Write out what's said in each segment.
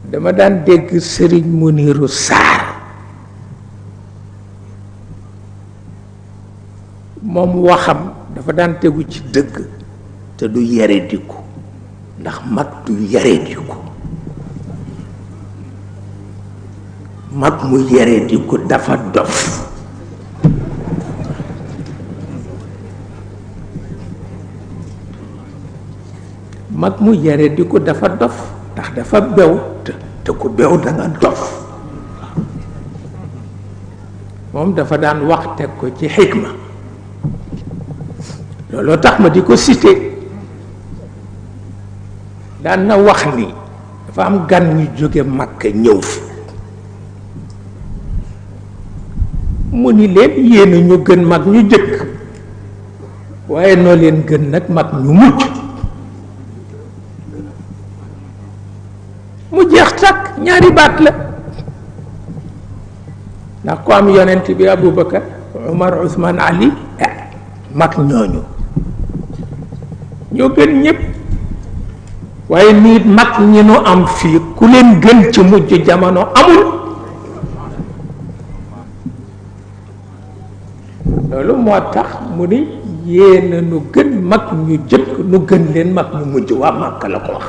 dama daan dégg sëriñ Muniru Saar moom waxam dafa daan tegu ci dëgg te du yare diku ndax mag du yare diku mag mu yare diku dafa dof mag mu yare diku dafa dof ndax dafa bew te ku bew da nga dof moom dafa daan wax teg ko ci xikma looloo tax ma di ko cité daan na wax ni dafa am gan ñu jóge Makka ñëw fi mu ni leen yéen ñu gën mag ñu jëkk waaye noo leen gën nag mag ñu mujj mu jeex takk ñaari baat la ndax ko am yonent bi Aboubacar Omar Ousmane Ali mag ñooñu ñoo gën ñëpp waaye nit mag ñi nu am fii ku leen gën ci mujj jamono amul loolu moo tax mu ni yéena nu gën mag ñu jëkk nu gën leen mag ñu mujj waa Màkka la ko wax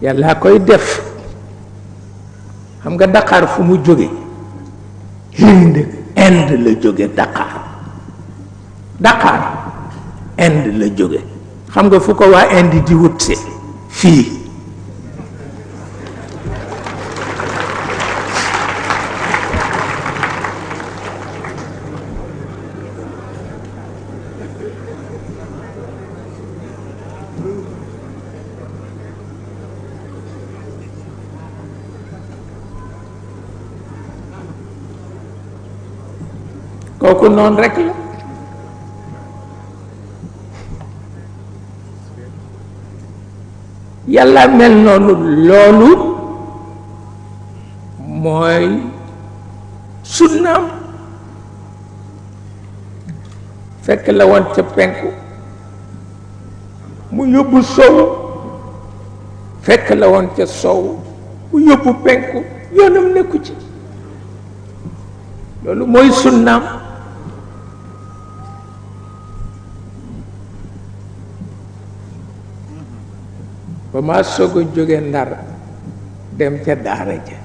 yàlla koy def xam nga Dakar fu mu jóge Hind Inde la jóge Dakar Inde la jóge xam nga fu ko waa Inde di wut si fii kooku noonu rekk la yàlla mel noonu loolu mooy sunnaam fekk la woon ca penku mu yóbbu sow fekk la woon ca sow mu yóbbu penku yoonam nekku ci loolu mooy sunnaam ba maa soog a jóge Ndar dem ca daara ja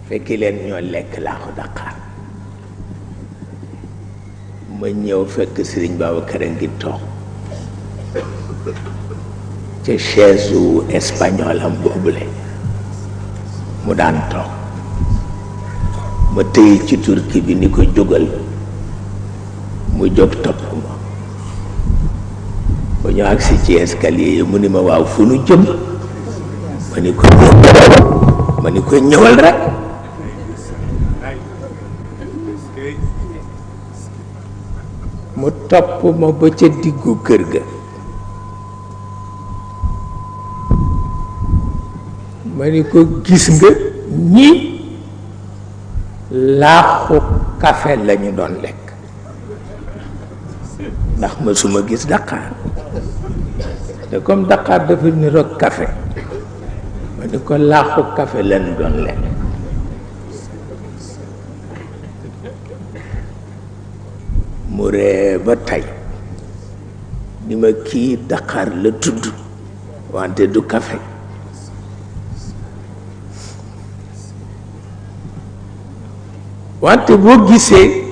fekki leen ñoo lekk laaxu Dakar ma ñëw fekk Sëriñ Babacar a ngi toog ca chaise u espagnol am boobule mu daan toog ma tëye ci turki bi ni ko jógal mu jóg topp ma ba ñu agsi ci escalier yi mu ni ma waaw fu nu jëm ma ni ko ñëwal rek mu topp ma ba ca diggu kër ga ma ni ko gis nga ñi laaxu café lañu doon lekk ndax mësuma gis Dakar te comme Dakar dafa niroog café ma ni ko laaxu café lañu doon lekk mu ree ba tey ni ma kii Dakar la tudd wante du café wante boo gisee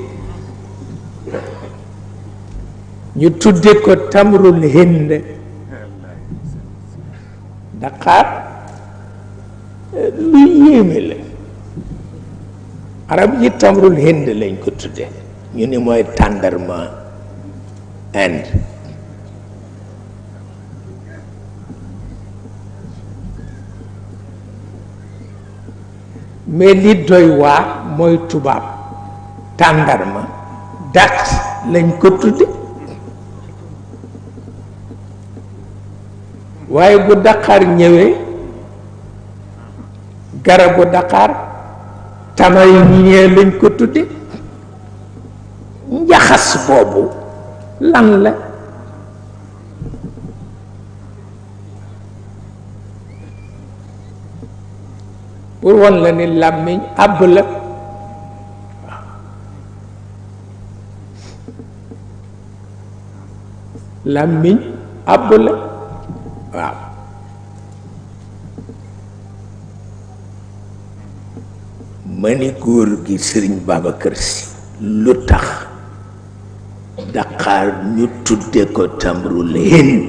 ñu tudde ko tamrul Hind Dakar lu yéeme la arab yi tamrul Hind lañ ko tudde ñu ni mooy tàndarma Inde mais li doy waar mooy tubaab tàndarma dat lañ ko tudde waaye bu Dakar ñëwee garabu Dakar tamay ñee lañ ko tudde njaxas boobu lan la pour won la ni làmmiñ àbb la làmmiñ àbb la waaw ma ni góor gi Sëriñ Babacar Si lu tax Dakar ñu tudde ko Tamrul Hind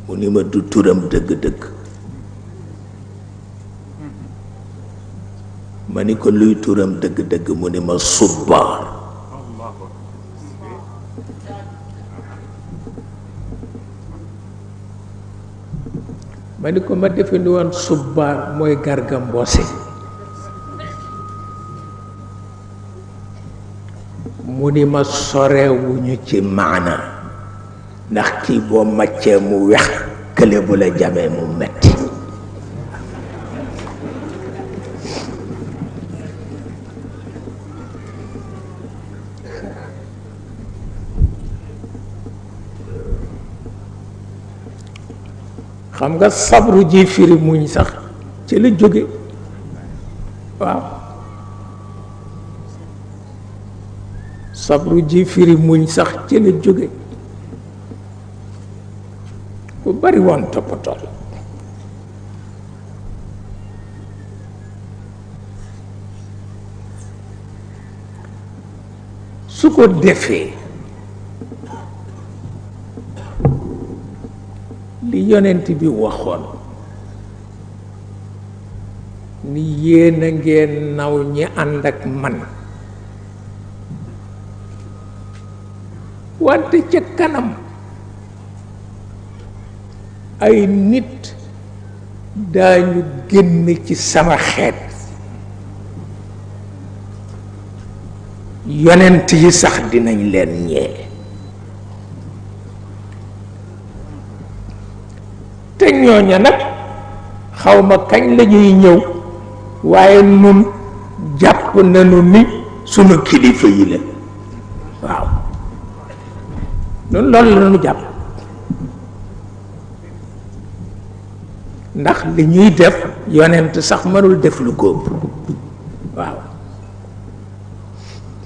mu ni ma du turam dëgg-dëgg ma ni ko luy turam dëgg-dëgg mu ni ma Subbaar ma ni ko ma defe ni woon Subbaar mooy Garga Mbossé mu ni ma sorewuñu ci maana ndax kii boo màccee mu wex kële bu la jamee mu metti xam nga sabru ji firi muñ sax ci la jóge waaw sabru ji firi muñ sax ci la jóge bu bari woon toppatoo la su ko defee li yonent bi waxoon ni yéen a ngeen naw ñi ànd ak man wante ca kanam ay nit daañu génn ci sama xeet yonent yi sax dinañ leen ñee te ñooña nag xawma kañ lañuy ñëw waaye nun jàpp nañu ni sunu kilifa yi la waaw nun loolu la ñu jàpp ndax li ñuy def yonent sax mënul def lu góob